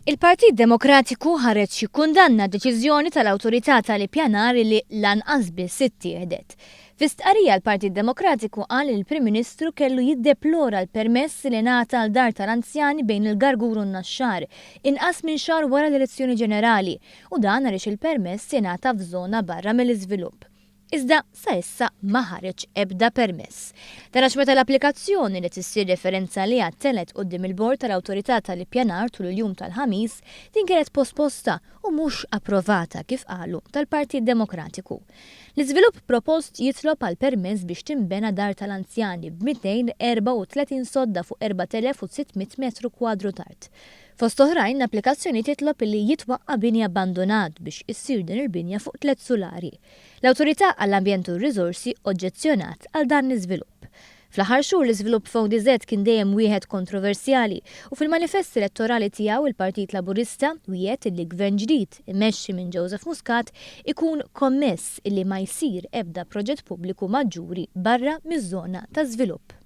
Il-Partit Demokratiku ħareġ jikkundanna d-deċiżjoni tal-Awtorità tal-Ippjanar li lanqas biss ittieħdet. Fi stqarrija l-Partit Demokratiku qal li l-Prim Ministru kellu jiddeplora l-permess li ngħata għal dar tal-anzjani bejn il-Gargur u n-Naxxar, inqas minn xahar wara l-elezzjoni ġenerali, u dan għaliex il-permess ingħata f'żona barra mill-iżvilupp. Iżda sa issa ma ħareġ ebda permess. Dan għax meta l-applikazzjoni li qed issir referenza għaliha telgħet quddiem il-Bord tal-Awtorità tal-Ippjanar tul il-jum tal-Ħamis, din kienet posposta u mhux approvata kif qalu tal-Partit Demokratiku. L-iżvilupp propost jitlob għal permess biex tinbena dar tal-anzjani b'234 sodda fuq 4,600 metru kwadru t'art. Fost oħrajn, l-applikazzjoni titlob li jitwaqqa' bini abbandunat biex issir din il-binja fuq tliet sulari. L-Awtorità għall-Ambjent u r-Riżorsi oġġezzjonat għal dan l-iżvilupp. Fl-aħħar xhur l-iżvilupp f'ODZ kien dejjem wieħed kontroversjali u fil-manifest elettorali tiegħu il-Partit Laburista wiegħed illi gvern ġdid immexxi minn Joseph Muscat ikun kommess illi ma jsir ebda proġett pubbliku maġġuri barra miż-żona ta' żvilupp.